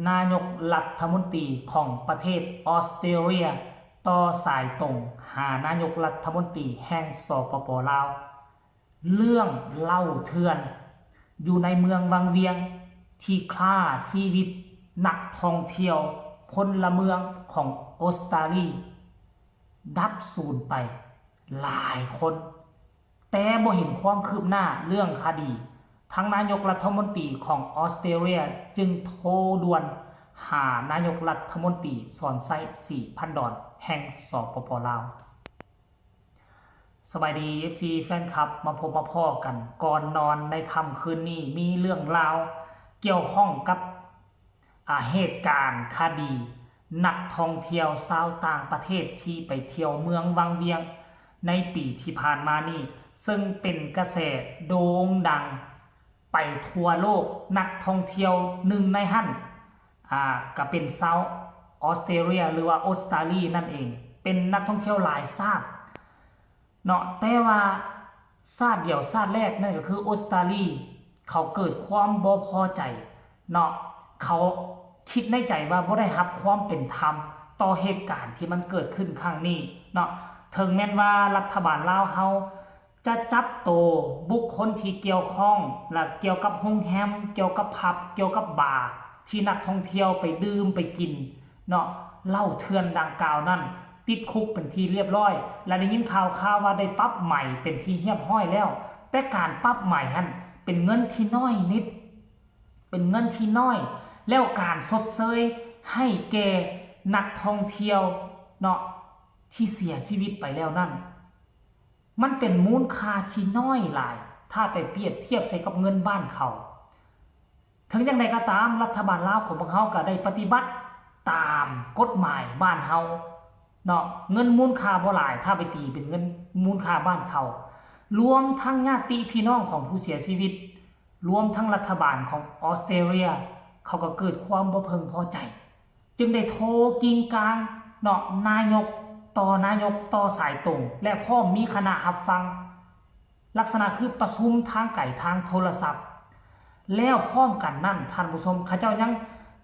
ນາຍົກລັດຖະມົນຕີຂອງປະເທດອອສເຕຣເລຍ ຕໍ່ສາຍຕົງຫານາຍົກລັດຖະມົນຕີແຫ່ງ ສປປ ລາວ ເລື່ອງເລົ່າເຖື່ອນຢູ່ໃນເມືອງວັງວຽງ ທີ່ຂ້າຊີວິດນັກທ່ອງທ່ຽວພົນລະເມືອງຂອງອົດສະຕາລີ ດັບສູນໄປຫຼາຍຄົນ, ແຕ່ບໍ່ເຫັນຄວາມຄືບໜ້າເລື່ອງຄະດີ. ທາງນາຍົກລັດຖະມົນຕີຂອງອອສເຕຣເລຍຈຶ່ງໂທດ່ວນຫານາຍົກລັດຖະມົນຕີ ສອນໄຊ ສີພັນດອນ ແຫ່ງ ສປປ ລາວ. ສະບາຍດີ ເອັຟຊີ ແຟນຄລັບ, ມາພົບມາພໍ້ກັນກ່ອນນອນໃນຄ່ຳຄືນນີ້ ມີເລື່ອງລາວກ່ຽວຂ້ອງກັບ ອາ ເຫດການຄະດີນັກທ່ອງທ່ຽວຊາວຕ່າງປະເທດທີ່ໄປທ່ຽວເມືອງວັງວຽງໃນປີທີ່ຜ່ານມານີ້ ເຊິ່ງເປັນກະແສໂດ່ງດັງໄປທົ່ວໂລກ. ນັກທ່ອງທ່ຽວໜຶ່ງໃນຫັ້ນ ອາ ກະເປັນຊາວອອສເຕຣເລຍ ຫຼືວ່າອົດສະຕາລີນັ້ນເອງ, ເປັນນັກທ່ອງທ່ຽວຫຼາຍຊາດເນາະ, ແຕ່ວ່າຊາດດຽວຊາດແລກນັ້ນກໍຄືອົດສະຕາລີ ເຂົາເກີດຄວາມບໍ່ພໍໃຈເນາະ, ເຂົາຄິດໃນໃຈວ່າບໍ່ໄດ້ຮັບຄວາມເປັນທຳຕໍ່ເຫດການທີ່ມັນເກີດຂຶ້ນຄັ້ງນີ້ເນາະ. ເຖິງແມ່ນວ່າລັດຖະບານລາວເຮົາ ຈະຈັບໂຕບຸກຄົນທີ່ກ່ຽວຂ້ອງ ແລະ ກ່ຽວກັບໂຮງແຮມ, ກ່ຽວກັບຜັບ, ກ່ຽວກັບບາ ທີ່ນັກທ່ອງທ່ຽວໄປດື່ມໄປກິນເນາະ ເຫຼົ້າເຖື່ອນດັ່ງກ່າວນັ້ນ ຕິດຄຸກເປັນທີ່ຮຽບຮ້ອຍ ແລະ ໄດ້ຍິນຂ່າວຄາວວ່າໄດ້ປັບໃໝເປັນທີ່ຮຽບຮ້ອຍແລ້ວ. ແຕ່ການປັບໃໝຫັ້ນເປັນເງິນທີ່ນ້ອຍນິດ, ເປັນເງິນທີ່ນ້ອຍ, ແລ້ວການຊົດເຊີຍໃຫ້ແກ່ນັກທ່ອງທ່ຽວເນາະ ທີ່ເສຍຊີວິດໄປແລ້ວນັ້ນ ມັນເປັນມູນຄ່າທີ່ນ້ອຍຫຼາຍ ຖ້າໄປປຽບທຽບໃສ່ກັບເງິນບ້ານເຂົາ. ເຖິງຢ່າງໃດກໍຕາມ, ລັດຖະບານລາວຂອງພວກເຮົາກໍໄດ້ປະຕິບັດຕາມກົດໝາຍບ້ານເຮົາເນາະ, ເງິນມູນຄ່າບໍ່ຫຼາຍ ຖ້າໄປຕີເປັນເງິນມູນຄ່າບ້ານເຂົາ, ລວມທັງຍາດຕິພີ່ນ້ອງຂອງຜູ້ເສຍຊີວິດ, ລວມທັງລັດຖະບານຂອງອອສເຕຣເລຍ ເຂົາກໍເກີດຄວາມບໍ່ເພິ່ງພໍໃຈ. ຈຶ່ງໄດ້ໂທກິງກາງເນາະ ນາຍົກຕໍ່ນາຍົກ ຕໍ່ສາຍຕົງ ແລະ ພ້ອມມີຄະນະຮັບຟັງ ລັກສະນະຄືປະຊຸມທາງໄກທາງໂທລະສັບ. ແລ້ວພ້ອມກັນນັ້ນ ທ່ານຜູ້ຊົມ, ເຂົາເຈົ້າຍັງ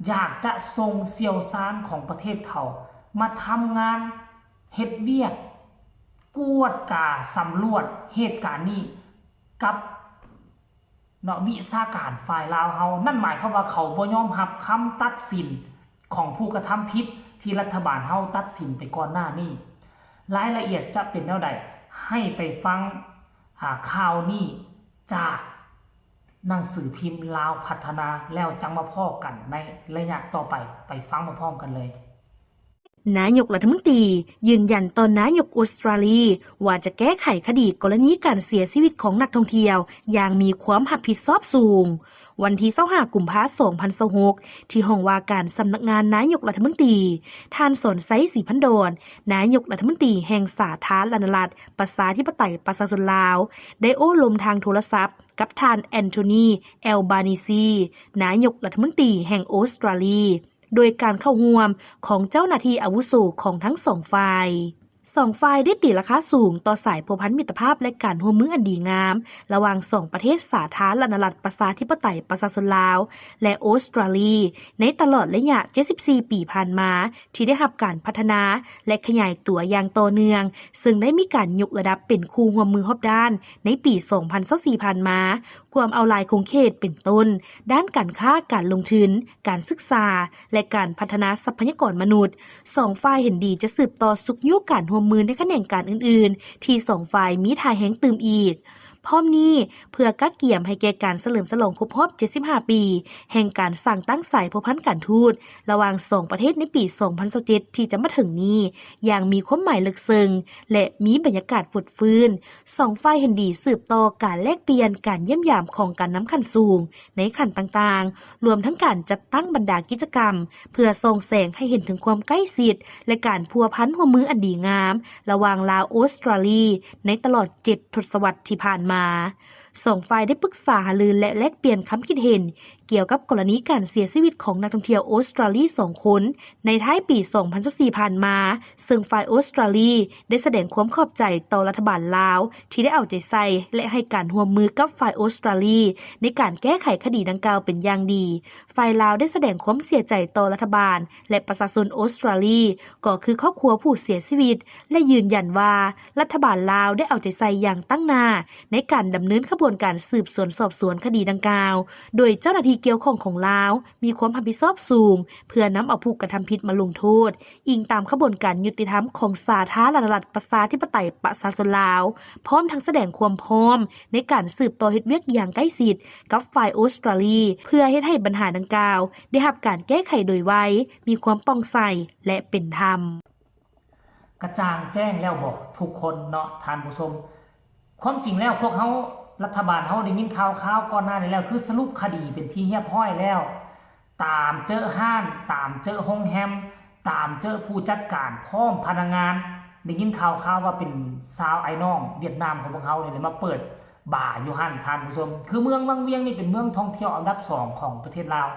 ຢາກຈະສົ່ງຊ່ຽວຊານຂອງປະເທດເຂົາມາທຳງານເຮັດວຽກ ກວດກາສຳຫຼວດເຫດການນີ້ກັບ ເນາະ ວິຊາການຝ່າຍລາວເຮົາ. ນັ້ນໝາຍຄວາມວ່າເຂົາບໍ່ຍອມຮັບຄຳຕັດສິນຂອງຜູ້ກະທຳຜິດທີ່ລັດຖະບານເຮົາຕັດສິນໄປກ່ອນໜ້ານີ້. ລາຍລະອຽດຈະເປັນແນວໃດ ໃຫ້ໄປຟັງ ອາ ຂ່າວນີ້ຈາກໜັງສືພິມລາວພັດທະນາ ແລ້ວຈັ່ງມາພໍ້ກັນໃນໄລຍະຕໍ່ໄປ. ໄປຟັງພ້ອມໆກັນເລີຍ. ນາຍົກລັດຖະມົນຕີຢືນຢັນຕໍ່ນາຍົກອົດສະຕຣາລີ ວ່າຈະແກ້ໄຂຄະດີກໍລະນີການເສຍຊີວິດຂອງນັກທ່ອງທ່ຽວຢ່າງມີຄວາມຮັບຜິດຊອບສູງ. ວັນທີຊາວຫ້າ ກຸມພາ ສອງພັນຊາວຫົກ ທີ່ຫ້ອງວ່າການສຳນັກງານນາຍົກລັດຖະມົນຕີ, ທ່ານ ສອນໄຊ ສີພັນດອນ ນາຍົກລັດຖະມົນຕີແຫ່ງສາທາລະນະລັດ ປະຊາທິປະໄຕ ປະຊາຊົນລາວ ໄດ້ໂອ້ລົມທາງໂທລະສັບກັບທ່ານ ແອນໂທນີ ແອລບານີຊີ ນາຍົກລັດຖະມົນຕີແຫ່ງອົດສະຕຣາລີ ໂດຍການເຂົ້າຮ່ວມຂອງເຈົ້າໜ້າທີ່ອາວຸໂສຂອງທັງສອງຝ່າຍ. ສອງຝ່າຍໄດ້ຕີລາຄາສູງຕໍ່ສາຍພົວພັນມິດຕະພາບ ແລະ ການຮ່ວມມືອັນດີງາມ ລະຫວ່າງສອງປະເທດສາທາລະນະລັດ ປະຊາທິປະໄຕ ປະຊາຊົນລາວ ແລະ ອົດສະຕຣາລີ ໃນຕະຫຼອດໄລຍະເຈັດສິບສີ່ປີຜ່ານມາ ທີ່ໄດ້ຮັບການພັດທະນາ ແລະ ຂະຫຍາຍຕົວຢ່າງຕໍ່ເນື່ອງ, ເຊິ່ງໄດ້ມີການຍົກລະດັບເປັນຄູ່ຮ່ວມມືຮອບດ້ານໃນປີສອງພັນຊາວສີ່ຜ່ານມາ, ກວມເອົາຫຼາຍຂົງເຂດ ເປັນຕົ້ນ ດ້ານການຄ້າ, ການລົງທຶນ, ການສຶກສາ ແລະ ການພັດທະນາຊັບພະຍາກອນມະນຸດ. ສອງຝ່າຍເຫັນດີຈະສືບຕໍ່ຊຸກຍູ້ການຮ່ວມມືໃນຂະແໜງການອື່ນໆ ທີ່ສອງຝ່າຍມີທ່າແຮງຕື່ມອີກ. ພ້ອມນີ້, ເພື່ອກະກຽມໃຫ້ແກ່ການສະເຫຼີມສະຫຼອງຄົບຮອບເຈັດສິບຫ້າປີ ແຫ່ງການສ້າງຕັ້ງສາຍພົວພັນການທູດລະຫວ່າງສອງປະເທດໃນປີສອງພັນຊາວເຈັດ ທີ່ຈະມາເຖິງນີ້ ຢ່າງມີຄວາມໝາຍເລິກເຊິ່ງ ແລະ ມີບັນຍາກາດຟົດຟື້ນ, ສອງຝ່າຍເຫັນດີສືບຕໍ່ການແລກປ່ຽນ, ການຢ້ຽມຢາມຂອງການນຳຂັ້ນສູງໃນຂັ້ນຕ່າງໆ, ລວມທັງການຈັດຕັ້ງບັນດາກິດຈະກຳ ເພື່ອສ່ອງແສງໃຫ້ເຫັນເຖິງຄວາມໃກ້ຊິດ ແລະ ການພົວພັນຮ່ວມມືອັນດີງາມ ລະຫວ່າງລາວ-ອົດສະຕຣາລີ ໃນຕະຫຼອດເຈັດທົດສະວັດທີ່ຜ່ານມາ. ສອງຝ່າຍໄດ້ປຶກສາຫາລື ແລະ ແລກປ່ຽນຄຳຄິດເຫັນ ກ່ຽວກັບກໍລະນີການເສຍຊີວິດຂອງນັກທ່ອງທ່ຽວອົດສະຕຣາລີສອງຄົນ ໃນທ້າຍປີສອງພັນຊາວສີ່ຜ່ານມາ, ເຊິ່ງຝ່າຍອົດສະຕຣາລີໄດ້ສະແດງຄວາມຂອບໃຈຕໍ່ລັດຖະບານລາວ ທີ່ໄດ້ເອົາໃຈໃສ່ ແລະ ໃຫ້ການຮ່ວມມືກັບຝ່າຍອົດສະຕຣາລີ ໃນການແກ້ໄຂຄະດີດັ່ງກ່າວເປັນຢ່າງດີ. ຝ່າຍລາວໄດ້ສະແດງຄວາມເສຍໃຈຕໍ່ລັດຖະບານ ແລະ ປະຊາຊົນອົດສະຕຣາລີ ກໍຄືຄອບຄົວຜູ້ເສຍຊີວິດ ແລະ ຢືນຢັນວ່າ ລັດຖະບານລາວໄດ້ເອົາໃຈໃສ່ຢ່າງຕັ້ງໜ້າ ໃນການດຳເນີນຂະບວນການສືບສວນສອບສວນຄະດີດັ່ງກ່າວ, ໂດຍເຈົ້າໜ້າທີ່ກ່ຽວຂ້ອງຂອງລາວມີຄວາມຮັບຜິດຊອບສູງ ເພື່ອນຳເອົາຜູ້ກະທຳຜິດມາລົງໂທດ ອີງຕາມຂະບວນການຍຸຕິທຳຂອງສາທາລະນະລັດ ປະຊາທິປະໄຕ ປະຊາຊົນລາວ, ພ້ອມທັງສະແດງຄວາມພ້ອມໃນການສືບຕໍ່ເຮັດວຽກຢ່າງໃກ້ຊິດກັບຝ່າຍອົດສະຕຣາລີ ເພື່ອເຮັດໃຫ້ບັນຫາດັ່ງກ່າວໄດ້ຮັບການແກ້ໄຂໂດຍໄວ, ມີຄວາມປ່ອງໃສ ແລະ ເປັນທຳ. ກະຈ່າງແຈ້ງແລ້ວບໍທຸກຄົນເນາະທ່ານຜູ້ຊົມ? ຄວາມຈິງແລ້ວພວກເຮົາ ລັດຖະບານເຮົາໄດ້ຍິນຂ່າວຄາວກ່ອນໜ້ານີ້ແລ້ວ ຄືສະຫຼຸບຄະດີເປັນທີ່ຮຽບຮ້ອຍແລ້ວ, ຕາມເຈີຮ້ານ, ຕາມເຈີໂຮງແຮມ, ຕາມເຈີຜູ້ຈັດການ ພ້ອມພະນັກງານ, ໄດ້ຍິນຂ່າວຄາວວ່າເປັນຊາວອ້າຍນ້ອງຫວຽດນາມຂອງພວກເຮົານີ້ແຫຼະ ມາເປີດບາຢູ່ຫັ້ນທ່ານຜູ້ຊົມ. ຄືເມືອງວັງວຽງນີ້ເປັນເມືອງທ່ອງທ່ຽວອັນດັບສອງຂອງປະເທດລາວ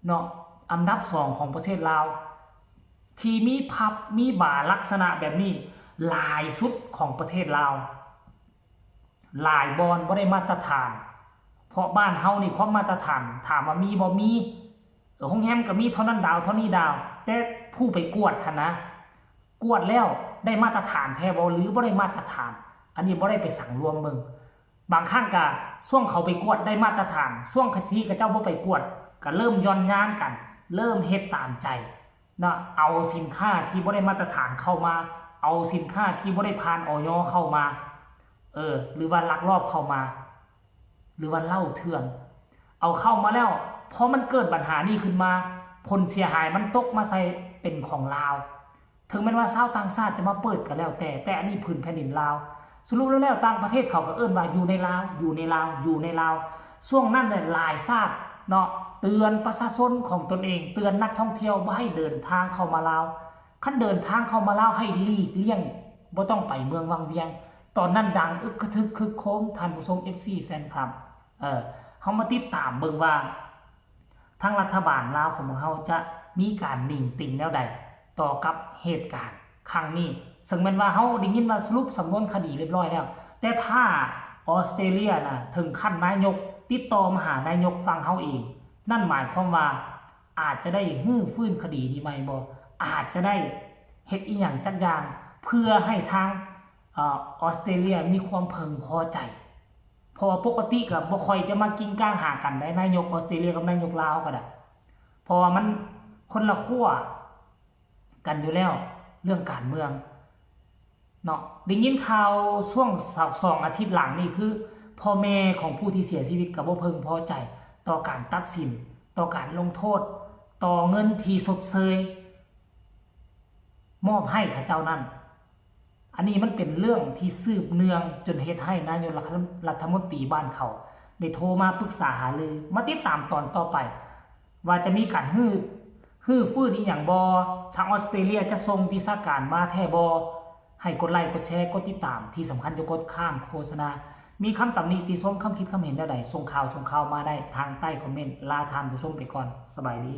ເນາະ ອັນດັບສອງຂອງປະເທດລາວ ທີ່ມີຜັບມີບາລັກສະນະແບບນີ້ຫຼາຍສຸດຂອງປະເທດລາວ. ຫຼາຍບ່ອນບໍ່ໄດ້ມາດຕະຖານ ເພາະບ້ານເຮົານີ້ຄວາມມາດຕະຖານ ຖາມວ່າມີບໍ່? ມີ. ເອີ ໂຮງແຮມກໍມີເທົ່ານັ້ນດາວ ເທົ່ານີ້ດາວ, ແຕ່ຜູ້ໄປກວດຫັ້ນນະ ກວດແລ້ວໄດ້ມາດຕະຖານແທ້ບໍ່ ຫຼື ບໍ່ໄດ້ມາດຕະຖານ? ອັນນີ້ບໍ່ໄດ້ໄປສັງລວມເບິ່ງ. ບາງຄັ້ງກະຊ່ວງເຂົາໄປກວດໄດ້ມາດຕະຖານ, ຊ່ວງທີ່ເຂົາເຈົ້າບໍ່ໄປກວດ ກະເລີ່ມຢ່ອນຍານກັນ, ເລີ່ມເຮັດຕາມໃຈເນາະ, ເອົາສິນຄ້າທີ່ບໍ່ໄດ້ມາດຕະຖານເຂົ້າມາ, ເອົາສິນຄ້າທີ່ບໍ່ໄດ້ຜ່ານ ອຢ ເຂົ້າມາ, ເອີ ຫຼືວ່າລັກລອບເຂົ້າມາ, ຫຼືວ່າເຫຼົ້າເຖື່ອນ ເອົາເຂົ້າມາແລ້ວ, ພໍມັນເກີດບັນຫານີ້ຂຶ້ນມາ, ຜົນເສຍຫາຍມັນຕົກມາໃສ່ເປັນຂອງລາວ. ເຖິງແມ່ນວ່າຊາວຕ່າງຊາດຈະມາເປີດກໍແລ້ວແຕ່, ແຕ່ອັນນີ້ພື້ນແຜ່ນດິນລາວ. ສະຫຼຸບແລ້ວໆ ຕ່າງປະເທດເຂົາກໍເອີ້ນວ່າຢູ່ໃນລາວ, ຢູ່ໃນລາວ, ຢູ່ໃນລາວ. ຊ່ວງນັ້ນແຫຼະ ຫຼາຍຊາດເນາະ ເຕືອນປະຊາຊົນຂອງຕົນເອງ, ເຕືອນນັກທ່ອງທ່ຽວບໍ່ໃຫ້ເດີນທາງເຂົ້າມາລາວ. ຄັນເດີນທາງເຂົ້າມາລາວໃຫ້ຫຼີກລ່ຽງ, ບໍ່ຕ້ອງໄປເມືອງວັງວຽງ. ຕອນນັ້ນດັງອຶກກະທຶກຄຶກໂຄມ, ທ່ານຜູ້ຊົມ ເອັຟຊີ ແຟນຄລັບ. ເອີ ເຮົາມາຕິດຕາມເບິ່ງວ່າ ທາງລັດຖະບານລາວຂອງພວກເຮົາຈະມີການນິ່ງຕິ່ງແນວໃດຕໍ່ກັບເຫດການຄັ້ງນີ້, ເຊິ່ງແມ່ນວ່າເຮົາໄດ້ຍິນວ່າສະຫຼຸບສຳນວນຄະດີຮຽບຮ້ອຍແລ້ວ, ແຕ່ຖ້າອອສເຕຣເລຍນະ ເຖິງຂັ້ນນາຍົກຕິດຕໍ່ມາຫານາຍົກຝັ່ງເຮົາເອງ, ນັ້ນໝາຍຄວາມວ່າອາດຈະໄດ້ຮື້ຟື້ນຄະດີນີ້ໃໝ່ບໍ່? ອາດຈະໄດ້ເຮັດອີ່ຫຍັງຈັກຢ່າງ ເພື່ອໃຫ້ທາງ ເອີ ອອສເຕຣເລຍມີຄວາມເພິ່ງພໍໃຈ. ເພາະວ່າປົກກະຕິກໍບໍ່ຄ່ອຍຈະມາກິ້ງກ້າງຫາກັນໃດ໋ ນາຍົກອອສເຕຣເລຍກັບນາຍົກລາວກໍໄດ້, ເພາະວ່າມັນຄົນລະຂົ້ວກັນຢູ່ແລ້ວ ເລື່ອງການເມືອງເນາະ. ໄດ້ຍິນຂ່າວຊ່ວງສອງອາທິດຫຼັງນີ້ ຄືພໍ່ແມ່ຂອງຜູ້ທີ່ເສຍຊີວິດກໍບໍ່ເພິ່ງພໍໃຈຕໍ່ການຕັດສິນ, ຕໍ່ການລົງໂທດ, ຕໍ່ເງິນທີ່ຊົດເຊີຍມອບໃຫ້ເຂົາເຈົ້ານັ້ນ. ອັນນີ້ມັນເປັນເລື່ອງທີ່ສືບເນື່ອງຈົນເຮັດໃຫ້ນາຍົກລັດຖະ ລັດຖະມົນຕີບ້ານເຂົາໄດ້ໂທມາປຶກສາຫາລື, ມາຕິດຕາມຕອນຕໍ່ໄປ ວ່າຈະມີການຮື້ ຮື້ຟື້ນອີ່ຫຍັງບໍ່, ທາງອອສເຕຣເລຍຈະສົ່ງວິຊາການມາແທ້ບໍ່? ໃຫ້ກົດໄລ ກົດແຊ ກົດຕິດຕາມ, ທີ່ສຳຄັນຢ່າກົດຂ້າມໂຄສະນາ. ມີຄຳຕຳໜິຕິຊົມ, ຄຳຄິດຄຳເຫັນແນວໃດ, ສົ່ງຂ່າວ ສົ່ງຂ່າວມາໄດ້ທາງໃຕ້ຄອມເມັນ. ລາທ່ານຜູ້ຊົມໄປກ່ອນ, ສະບາຍດີ.